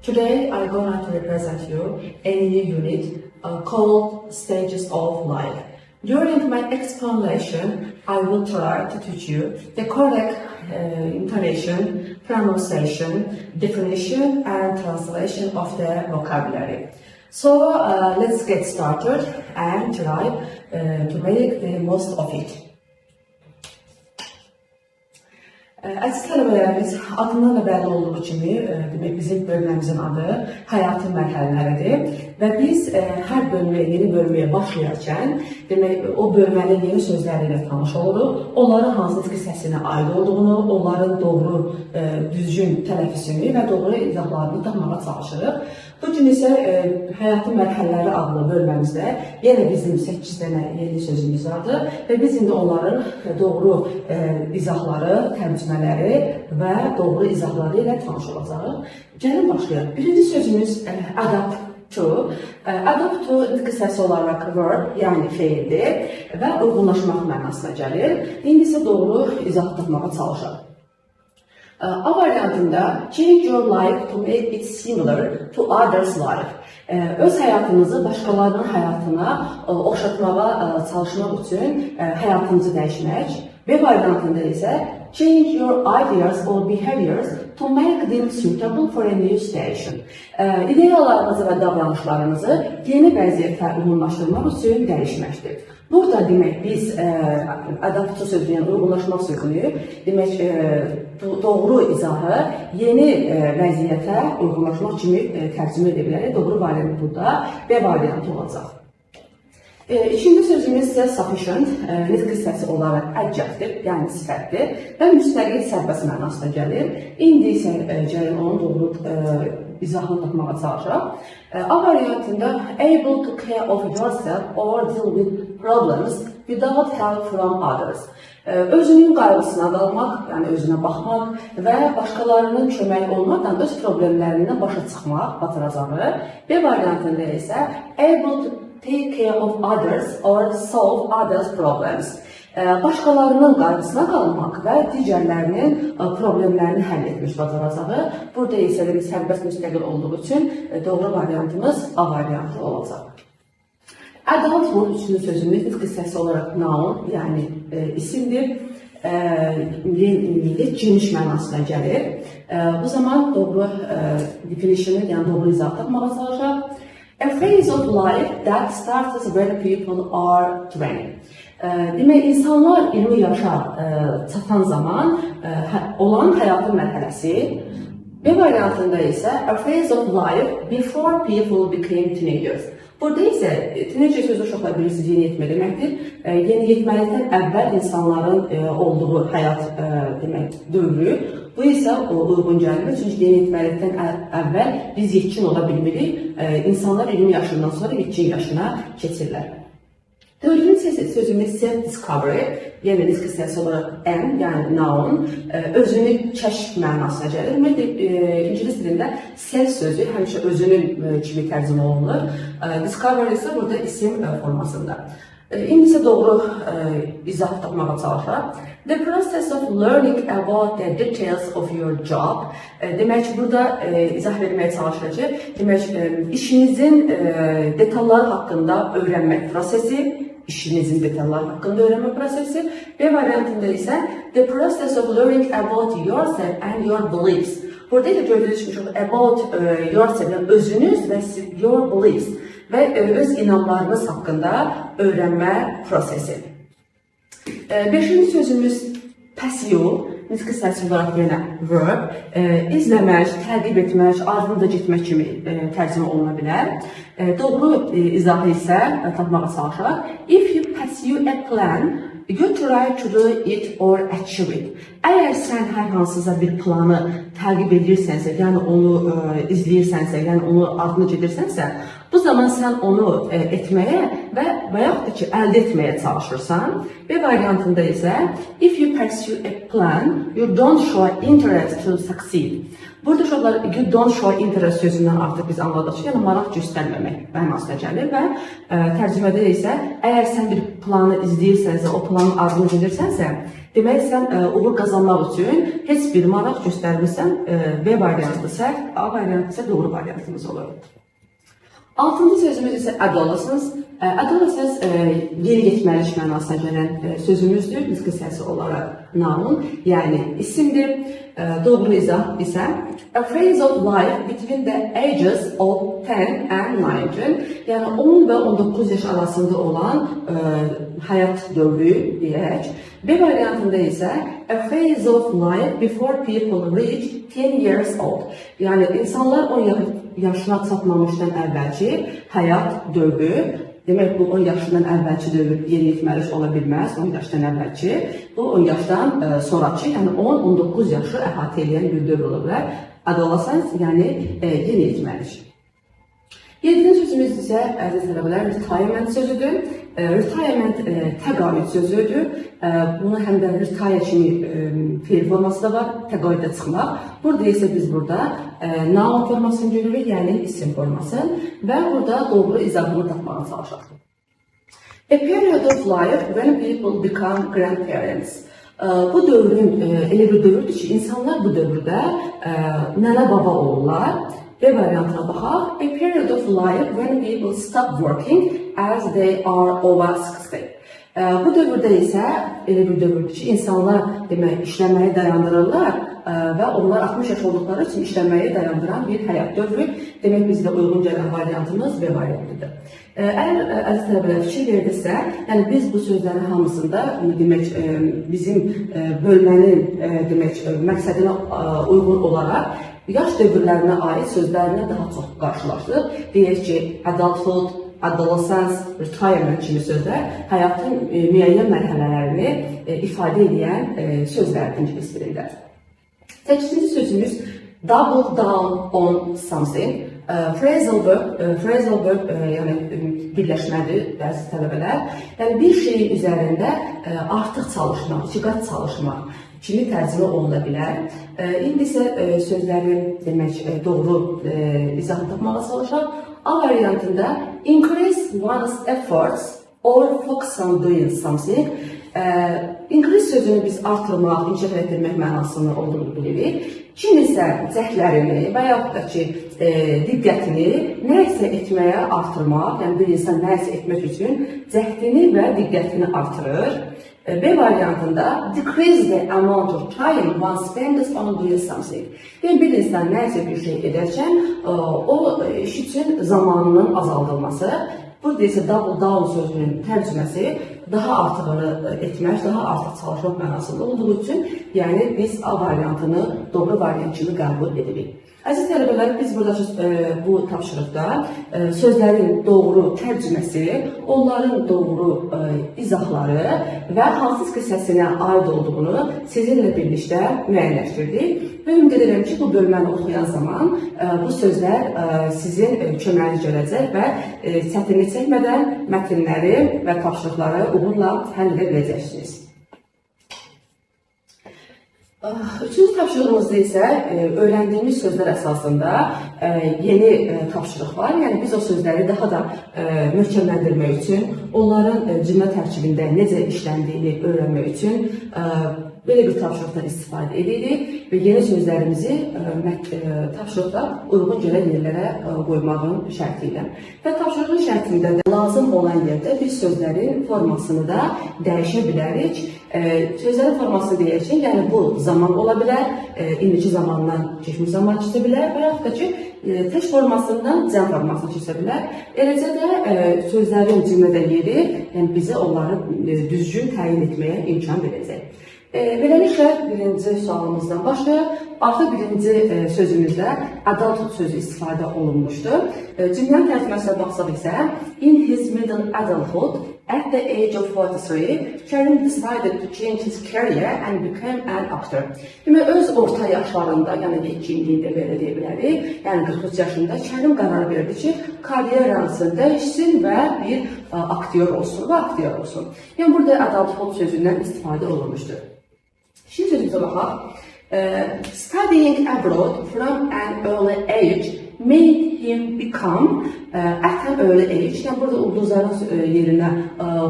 Today I'm going to represent you a new unit called Stages of Life. During my explanation, I will try to teach you the correct intonation, pronunciation, definition, and translation of the vocabulary. So let's get started and try to make the most of it. Əziz tələbələrimiz, adından da bəlli olduğu kimi, demək bizim bölməmizin adı həyatın mərhələləridir və biz hər bölməyə, yeni bölməyə başlayarkən, demək o bölmənin yeni sözləri ilə tanış oluruq, onların hansı nitq hissəsinə aid olduğunu, onların doğru, düzgün tələffüzünü və doğru izahlarını tapmağa çalışırıq. Bu gün isə həyatın mərhələləri adlı bölməmizdə yenə bizim 8 dənə yeni sözümüz vardır və biz indi onların doğru izahları, tərcümələri və doğru izahları ilə tanış olacağıq. Gəlin başlayaq. Birinci sözümüz adapt to. Adapt to nitq hissəsi olaraq verb, yəni feildir və uyğunlaşmaq mənasına gəlir. İndi isə doğru izah tapmağa çalışaq. A variantında change your life to make it similar to others' life. Öz həyatınızı başqalarının həyatına oxşatmağa çalışmaq üçün həyatınızı dəyişmək. B variantında isə change your ideas or behaviors to make them suitable for a new situation. İdeyalarınızı və davranışlarınızı yeni vəziyyətə uyğunlaşdırmaq üçün dəyişməkdir. Burada demək biz adapt to sözünü, yəni uyğunlaşmaq sözünü, demək doğru izahı yeni vəziyyətə uyğunlaşmaq kimi tərcümə edə bilərik. Doğru variant burada B variantı olacaq. İkinci sözümüz isə sufficient, nitq hissəsi olaraq adjective, yəni sifətdir və müstəqil, sərbəst mənasına gəlir. İndi isə gəlin onun doğru izahını tapmağa çalışaq. A variantında able to care of yourself or deal with problems without help from others. Özünün qayğısına qalmaq, yəni özünə baxmaq və başqalarının köməyi olmadan öz problemlərindən başa çıxmaq bacaracağı. B variantında isə able to take care of others or solve others' problems. Başqalarının qayğısına qalmaq və digərlərinin problemlərini həll etmiş bacaracağı. Burada isə demək sərbəst, müstəqil olduğu üçün doğru variantımız A variantı olacaq. Adulthood üçüncü sözümüz nitq hissəsi olaraq noun, yəni isimdir. Yetkinlik mənasına gəlir. Bu zaman doğru definition'ı, yəni doğru izah tapmağa çalışaq. A phase of life that starts when people are 20. Demək, insanlar 20 yaşa çatan zaman olan həyatın mərhələsi. B variantında isə a phase of life before people became teenagers. Burada isə teenager sözü uşaqlar bilirsiniz yeniyetmə deməkdir. Yeniyetməlikdən əvvəl insanların olduğu həyat demək dövrü. Bu isə uyğun gəlmir. Çünki yeniyetməlikdən əvvəl biz yetkin ola bilmirik. İnsanlar 20 yaşından sonra yetkin yaşına keçirlər. Dördüncü sözümüz self-discovery, yəni nitq hissəsi olaraq N, yəni noun, özünü kəşf mənasına gəlir. Ümumiyyətlə, ingilis dilində self sözü həmişə özünün kimi tərcümə olunur. Discovery isə burada isim formasında. İndi isə doğru izah tapmağa çalışaq. The process of learning about the details of your job. Demək ki, burada izah verməyə çalışır ki, demək işinizin detalları haqqında öyrənmək prosesi, işinizin detalları haqqında öyrənmə prosesi. B variantında isə the process of learning about yourself and your beliefs. Burada isə gördüyünüz kimi çox about yourself, yəni özünüz və your beliefs və öz inamlarınız haqqında öyrənmə prosesi. Beşinci sözümüz pursue, nitq hissəsi olaraq yenə verb, izləmək, təqib etmək, ardınca getmək kimi tərcümə oluna bilər. Doğru izahı isə tapmağa çalışaq. If you pursue a plan, you try to do it or achieve it. Əgər sən hər hansısa bir planı təqib edirsənsə, yəni onu izləyirsənsə, yəni onu ardınca gedirsənsə, bu zaman sən onu etməyə və yaxud da ki, əldə etməyə çalışırsan. B variantında isə if you pursue a plan, you don't show interest to succeed. Burada uşaqlar you don't show interest sözündən artıq biz anladıq ki, yəni maraq göstərməmək mənasına gəlir və tərcümədə isə əgər sən bir planı izləyirsənsə, o planın adını bilirsənsə, demək sən uğur qazanmaq üçün heç bir maraq göstərmirsən. B variantı səhv, A variantı isə doğru variantımız olur. Altıncı sözümüz isə adolescence. Adolescence yeni getməliş mənasına gələn sözümüzdür. Nitq hissəsi olaraq noun, yəni isimdir. Doğru izah isə a phase of life between the ages of 10 and 19. Yəni 10 və 19 yaş arasında olan həyat dövrü deyək. B variantında isə a phase of life before people reach 10 years old. Yəni insanlar 10 yaşına çatmamışdan əvvəlki həyat dövrü. Demək, bu 10 yaşından əvvəlki dövr yeniyetməlik ola bilməz, 10 yaşdan əvvəlki. Bu 10 yaşdan sonrakı, yəni 10-19 yaşı əhatə eləyən bir dövr ola bilər. Adolescence, yəni yeniyetməlik. Yedinci sözümüz isə, əziz tələbələr, retirement sözüdür. Retirement təqaüd sözüdür. Bunu həm də retire kimi feil forması da var, təqaüdə çıxmaq. Burada isə biz burada noun formasını görürük, yəni isim formasını və burada doğru izahını tapmağa çalışaq. A period of life when people become grandparents. Bu dövrün elə bir dövrdür ki, insanlar bu dövrdə nənə-baba olurlar. B variantına baxaq. A period of life when people stop working as they are over 60. Bu dövrdə isə elə bir dövrdür ki, insanlar demək işləməyi dayandırırlar və onlar 60 yaş olduqları üçün işləməyi dayandıran bir həyat dövrü. Demək bizdə uyğun gələn variantımız B variantıdır. Əgər əziz tələbələr fikir verdinizsə, yəni biz bu sözlərin hamısında demək bizim bölmənin demək məqsədinə uyğun olaraq yaş dövrlərinə aid sözlərlə daha çox qarşılaşdıq. Deyək ki, adulthood, adolescence, retirement kimi sözlər həyatın müəyyən mərhələlərini ifadə edən sözlərdir ingilis dilində. Səkkizinci sözümüz double down on something. Phrasal verb, yəni birləşmədir əziz tələbələr. Yəni bir şeyin üzərində artıq çalışmaq, iki qat çalışmaq kimi tərcümə oluna bilər. İndi isə sözlərin demək doğru izahını tapmağa çalışaq. A variantında increase one's efforts or focus on doing something. Increase sözünü biz artırmaq, inkişaf etdirmək mənasını olduğunu bilirik. Kim isə cəhdlərini və yaxud da ki, diqqətini nə isə etməyə artırmaq, yəni bir insan nə isə etmək üçün cəhdini və diqqətini artırır. B variantında decrease the amount of time one spends on doing something. Yəni bir insan nə isə bir şey edərkən o iş üçün zamanının azaldılması. Burada isə double down sözünün tərcüməsi daha artığını etmək, daha artıq çalışmaq mənasında olduğu üçün, yəni biz A variantını doğru variant kimi qəbul edirik. Əziz tələbələr, biz burada bu tapşırıqda sözlərin doğru tərcüməsi, onların doğru izahları və hansı hissəsinə aid olduğunu sizinlə birlikdə müəyyənləşdirdik. Və ümid edirəm ki, bu bölməni oxuyan zaman bu sözlər sizin köməyiniz gələcək və çətinlik çəkmədən mətnləri və tapşırıqları uğurla həll edə biləcəksiniz. Üçüncü tapşırığımızda isə öyrəndiyimiz sözlər əsasında yeni tapşırıq var. Yəni biz o sözləri daha da möhkəmləndirmək üçün, onların cümlə tərkibində necə işləndiyini öyrənmək üçün belə bir tapşırıqdan istifadə edirik və yeni sözlərimizi tapşırıqda uyğun gələn yerlərə qoymağın şərti ilə. Və tapşırığın şərtində də lazım olan yerdə biz sözlərin formasını da dəyişə bilərik. Sözlərin formasını deyək ki, yəni bu zaman ola bilər, indiki zamandan keçmiş zaman keçə bilər və yaxud da ki, tək formasından cəm formasına keçə bilər. Eləcə də sözlərin cümlədə yeri, yəni bizə onları düzgün təyin etməyə imkan verəcək. Beləliklə, birinci sualımızdan başlayaq. Artıq birinci sözümüzdə adulthood sözü istifadə olunmuşdu. Cümlənin tərcüməsinə baxsaq isə, in his middle adulthood, at the age of 43, Kerim decided to change his career and became an actor. Demək, öz orta yaşlarında, yəni yetkindiyində belə deyə bilərik, yəni 43 yaşında Kerim qərar verdi ki, karyerasını dəyişsin və bir aktyor olsun və aktyor olsun. Yəni, burada adulthood sözündən istifadə olunmuşdur. Şimdi sözümüzə baxaq. Studying abroad from an early age made him become at an early age. Yəni burada ulduzların yerinə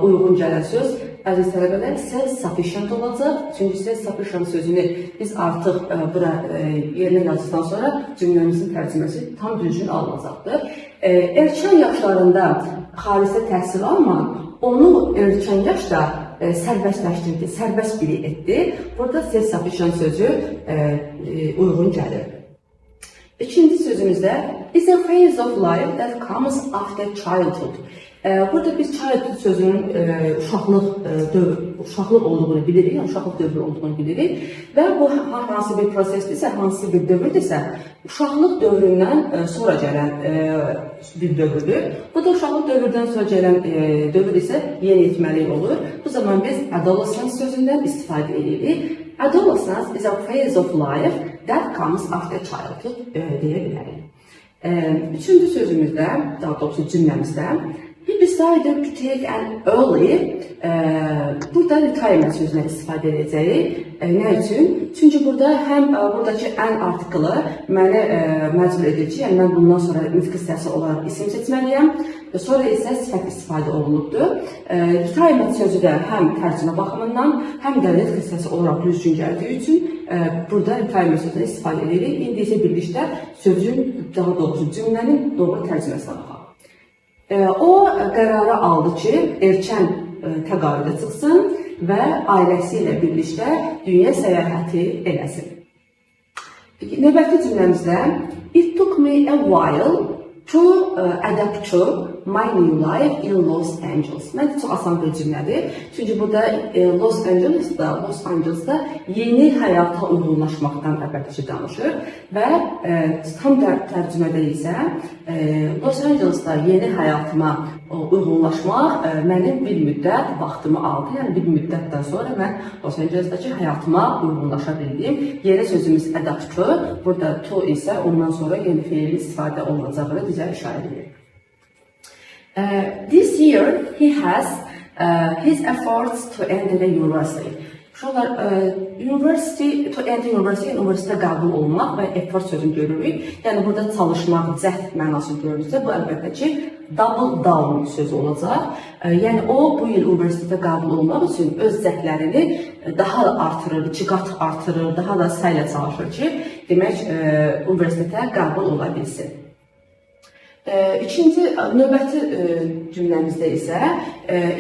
uyğun gələn söz, əziz tələbələr, self-sufficient olacaq. Çünki self-sufficient sözünü biz artıq bura yerinə yazdıqdan sonra cümləmizin tərcüməsi tam düzgün alınacaqdır. Erkən yaşlarında xaricdə təhsil almaq onu erkən yaşda sərbəstləşdirdi, sərbəst biri etdi. Burada self-sufficient sözü uyğun gəlir. İkinci sözümüzdə is a phase of life that comes after childhood. Burada biz childhood sözünün uşaqlıq olduğunu bilirik, yəni uşaqlıq dövrü olduğunu bilirik və bu hansı bir prosesdirsə, hansı bir dövrdürsə, uşaqlıq dövründən sonra gələn bir dövrdür. Bu da uşaqlıq dövründən sonra gələn dövr isə yeniyetməlik olur. Bu zaman biz adolescence sözündən istifadə edirik. Adolescence is a phase of life that comes after childhood deyə bilərik. Üçüncü sözümüzdə, daha doğrusu cümləmizdə, he decided to take an early, burada retirement sözündən istifadə edəcəyik. Nə üçün? Çünki burada həm buradakı an artiklı məni məcbur edir ki, yəni mən bundan sonra nitq hissəsi olaraq isim seçməliyəm. Sonra isə sifət istifadə olunubdur. Retirement sözü də həm tərcümə baxımından, həm də nitq hissəsi olaraq düzgün gəldiyi üçün burada retirement sözündən istifadə edirik. İndi isə birlikdə sözün, daha doğrusu cümlənin doğru tərcüməsinə baxaq. O qərarı aldı ki, erkən təqaüdə çıxsın və ailəsi ilə birlikdə dünya səyahəti eləsin. Növbəti cümləmizdə it took me a while to adapt to my new life in Los Angeles. Məncə çox asan bir cümlədir. Çünki burada Los Angeles'da yeni həyata uyğunlaşmaqdan əlbəttə ki danışır və tam tərcümədə isə Los Angeles'da yeni həyatıma uyğunlaşmaq mənim bir müddət vaxtımı aldı. Yəni bir müddətdən sonra mən Los Angeles'dakı həyatıma uyğunlaşa bildim. Yeni sözümüz adapt to, burada to isə ondan sonra yeni feilin istifadə olunacağını bizə işarə edir. This year he has his efforts to enter the university. Uşaqlar, to enter university, universitetə qəbul olmaq və effort sözünü görürük. Yəni burada çalışmaq, cəhd mənasını görürüksə, bu əlbəttə ki double down sözü olacaq. Yəni o bu il universitetə qəbul olmaq üçün öz cəhdlərini daha da artırır, 2 qat artırır, daha da səylə çalışır ki, demək universitetə qəbul ola bilsin. İkinci, növbəti cümləmizdə isə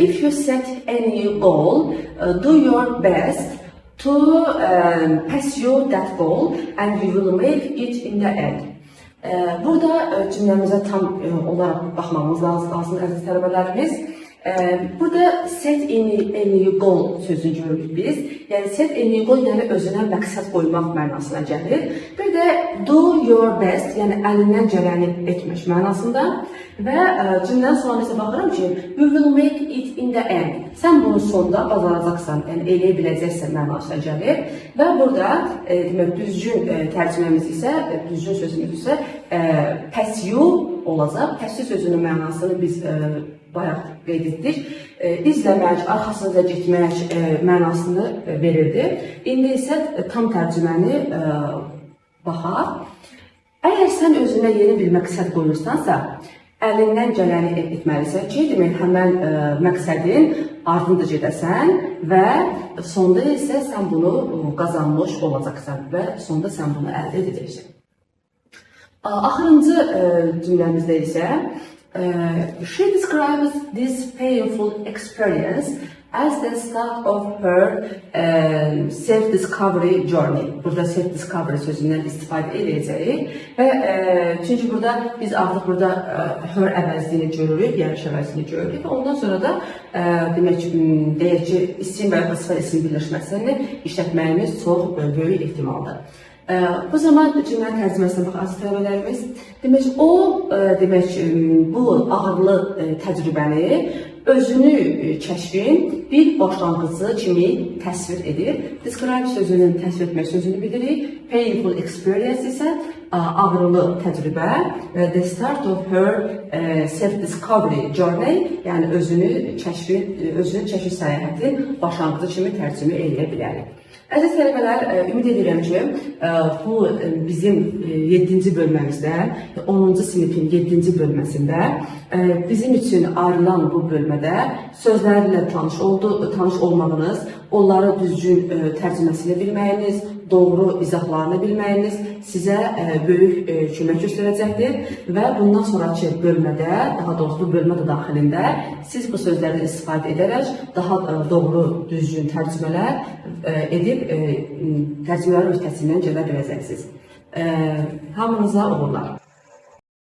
if you set any goal, do your best to pursue that goal and you will make it in the end. Burada cümləmizə tam olaraq baxmamız lazım, əziz tələbələrimiz. Burada set a new goal sözünü görürük biz. Yəni set a new goal, yəni özünə məqsəd qoymaq mənasına gəlir. Bir də do your best, yəni əlindən gələni etmək mənasında. Və cümlənin sonuna isə baxıram ki, you will make it in the end. Sən bunu sonda bacaracaqsan, yəni eləyə biləcəksən mənasına gəlir. Və burada demək düzgün tərcüməmiz isə, düzgün sözümüz isə pursue olacaq. Pursue sözünün mənasını biz bayaq qeyd etdik. İzləmək, arxasınca getmək mənasını verirdi. İndi isə tam tərcüməni baxaq. Əgər sən özünə yeni bir məqsəd qoyursansa, əlindən gələni etməlisən ki, demək həmən məqsədin ardınca gedəsən və sonda isə sən bunu qazanmış olacaqsan və sonda sən bunu əldə edəcəksən. Axırıncı cümləmizdə isə she describes this painful experience as the start of her self-discovery journey. Burada self-discovery sözündən istifadə edəcəyik və çünki burada biz artıq burada her əvəzliyini görürük, yəni əvəzliyini görürük və ondan sonra da demək deyək ki, isim və sifət isim birləşməsini işlətməyimiz çox böyük ehtimaldır. Bu zaman cümlənin tərcüməsinə bax, əziz tələbələrimiz. Demək, o, demək, bu ağırlı təcrübəni özünü kəşfin bir başlanğıcı kimi təsvir edir. Describe sözünün təsvir etmək sözünü bilirik. Painful experience isə ağrılı təcrübə və the start of her self-discovery journey, yəni özünü kəşfin, özünü kəşf səyahətin başlanğıcı kimi tərcümə edə bilərik. Əziz tələbələr, ümid edirəm ki, bu bizim 7-ci bölməmizdə, 10-cu sinifin 7-ci bölməsində bizim üçün ayrılan bu bölmədə sözlərlə tanış olmağınız, onları düzgün tərcüməsini bilməyiniz, doğru izahlarını bilməyiniz sizə böyük kömək göstərəcəkdir və bundan sonrakı bölmədə, daha doğrusu bu bölmə də daxilində siz bu sözlərdən istifadə edərək daha doğru, düzgün tərcümələr edib tərcümələrin öhdəsindən gələ biləcəksiniz. Hamınıza uğurlar.